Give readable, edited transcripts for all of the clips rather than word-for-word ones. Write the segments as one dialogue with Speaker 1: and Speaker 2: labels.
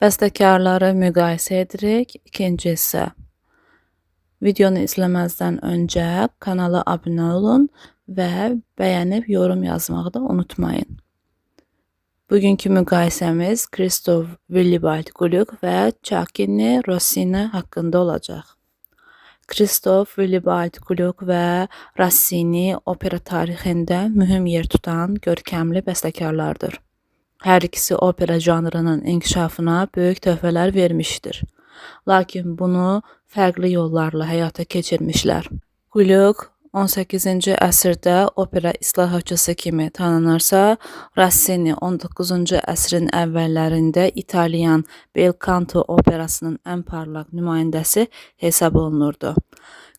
Speaker 1: Bəstəkarları müqayisə edirik. İkinci hissə. Videonu izləməzdən öncə kanala abunə olun və bəyənib yorum yazmağı da unutmayın. Bugünkü müqayisəmiz Christoph Willibald Gluck və Gioacchino Rossini haqqında olacaq. Christoph Willibald Gluck və Rossini opera tarixində mühüm yer tutan görkəmli bəstəkarlardır. Hər ikisi opera janrının inkişafına böyük töhfələr vermişdir. Lakin bunu fərqli yollarla həyata keçirmişlər. Gluck 18-ci əsrdə opera islahatçısı kimi tanınırsa, Rossini 19-cu əsrin əvvəllərində İtalyan belkanto operasının ən parlaq nümayəndəsi hesab olunurdu.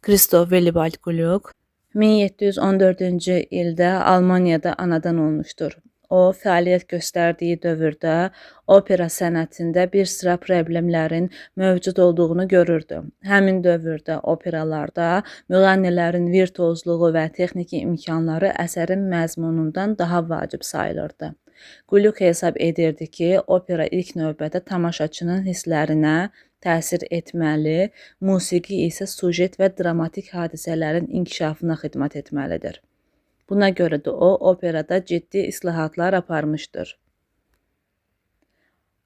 Speaker 1: Christoph Willibald Gluck 1714-cü ildə Almaniyada anadan olmuşdur. O, fəaliyyət göstərdiyi dövrdə opera sənətində bir sıra problemlərin mövcud olduğunu görürdü. Həmin dövrdə operalarda müğənnilərin virtuozluğu və texniki imkanları əsərin məzmunundan daha vacib sayılırdı. Gluck hesab edirdi ki, opera ilk növbədə tamaşaçının hisslərinə təsir etməli, musiqi isə sujet və dramatik hadisələrin inkişafına xidmət etməlidir. Buna görə də o, operada ciddi islahatlar aparmışdır.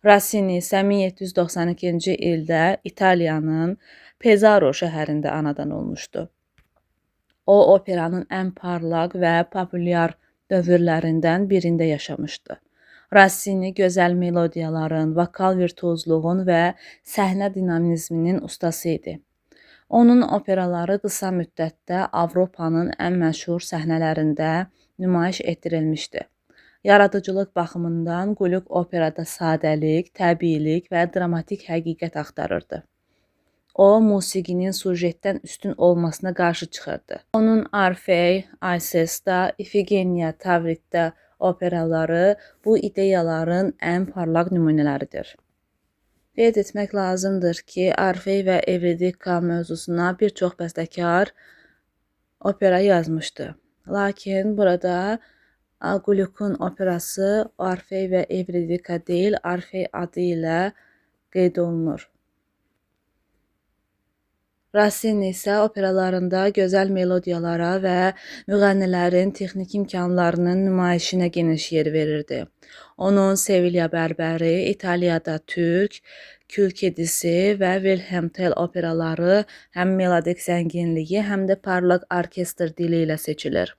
Speaker 1: Rossini isə 1792-ci ildə İtaliyanın Pezaro şəhərində anadan olmuşdu. O, operanın ən parlaq və populyar dövrlərindən birində yaşamışdı. Rossini gözəl melodiyaların, vokal virtuozluğun və səhnə dinamizminin ustası idi. Onun operaları qısa müddətdə Avropanın ən məşhur səhnələrində nümayiş etdirilmişdi. Yaradıcılıq baxımından Gluck operada sadəlik, təbiilik və dramatik həqiqət axtarırdı. O, musiqinin sujetdən üstün olmasına qarşı çıxırdı. Onun Orfey, Alcesta, İfigeniya Tavriddə operaları bu ideyaların ən parlaq nümunələridir. Qeyd etmək lazımdır ki, Orfey və Evridika mövzusuna bir çox bəstəkar opera yazmışdı. Lakin burada Gluckun operası Orfey və Evridika deyil, Orfey adı ilə qeyd olunur. Rossini isə operalarında gözəl melodiyalara və müğənnilərin texniki imkanlarının nümayişinə geniş yer verirdi. Onun Sevilya Bərbəri, İtaliyada Türk, Kül Kedisi və Wilhelm Tell operaları həm melodik zənginliyi, həm də parlaq orkestr dili ilə seçilir.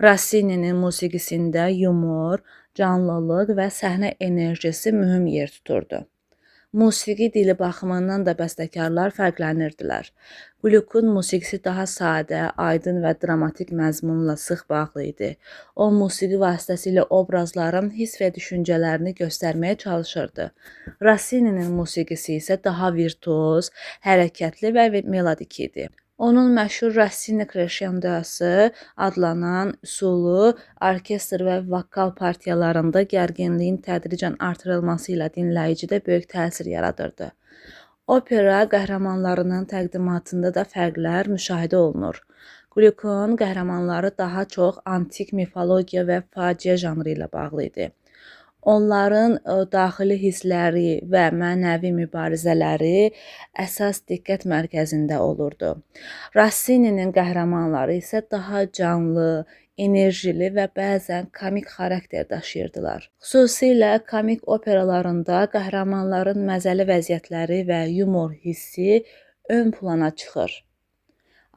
Speaker 1: Rossininin musiqisində yumor, canlılıq və səhnə enerjisi mühüm yer tuturdu. Musiqi dili baxımından da bəstəkarlar fərqlənirdilər. Gluckun musiqisi daha sadə, aydın və dramatik məzmunla sıx bağlı idi. O, musiqi vasitəsilə obrazların hiss və düşüncələrini göstərməyə çalışırdı. Rossininin musiqisi isə daha virtuoz, hərəkətli və melodik idi. Onun məşhur Rossini kreşendosu adlanan üsulu orkestr və vokal partiyalarında gərginliyin tədricən artırılması ilə dinləyicidə böyük təsir yaradırdı. Opera qəhrəmanlarının təqdimatında da fərqlər müşahidə olunur. Gluckun qəhrəmanları daha çox antik mifologiya və faciə janrı ilə bağlı idi. Onların daxili hissləri və mənəvi mübarizələri əsas diqqət mərkəzində olurdu. Rossininin qəhrəmanları isə daha canlı, enerjili və bəzən komik xarakter daşıyırdılar. Xüsusilə komik operalarında qəhrəmanların məzəli vəziyyətləri və yumor hissi ön plana çıxır.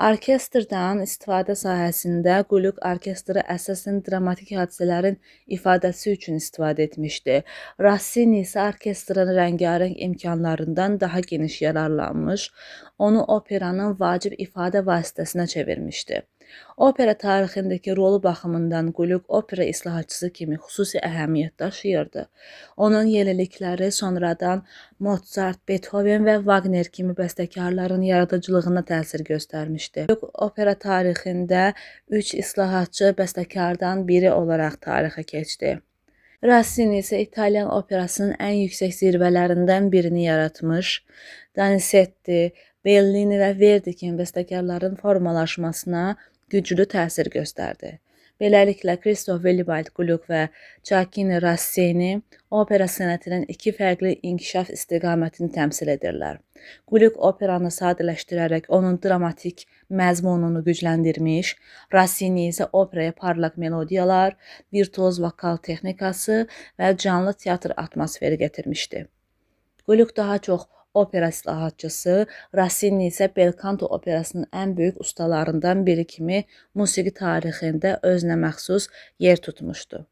Speaker 1: Orkestrdan istifadə sahəsində Gluck orkestri əsasən dramatik hadisələrin ifadəsi üçün istifadə etmişdi. Rossini isə orkestrin rəngarəng imkanlarından daha geniş yararlanmış, onu operanın vacib ifadə vasitəsinə çevirmişdi. Opera tarixindəki rolu baxımından Gluck opera islahatçısı kimi xüsusi əhəmiyyət daşıyırdı. Onun yenilikləri sonradan Mozart, Bethoven və Wagner kimi bəstəkarların yaradıcılığına təsir göstərmişdi. Gluck opera tarixində üç islahatçı bəstəkardan biri olaraq tarixə keçdi. Rossini isə İtalyan operasının ən yüksək zirvələrindən birini yaratmış, Donizetti, Bellini və Verdi kimi bəstəkarların formalaşmasına güclü təsir göstərdi. Beləliklə, Kristof Willibald Gluck və Gioacchino Rossini opera sənətinin iki fərqli inkişaf istiqamətini təmsil edirlər. Gluck operanı sadələşdirərək onun dramatik məzmununu gücləndirmiş, Rossini isə operaya parlaq melodiyalar, virtuoz vokal texnikası və canlı teatr atmosferi gətirmişdi. Gluck daha çox opera islahatçısı, Rossini isə belkanto operasının ən böyük ustalarından biri kimi musiqi tarixində özünə məxsus yer tutmuşdu.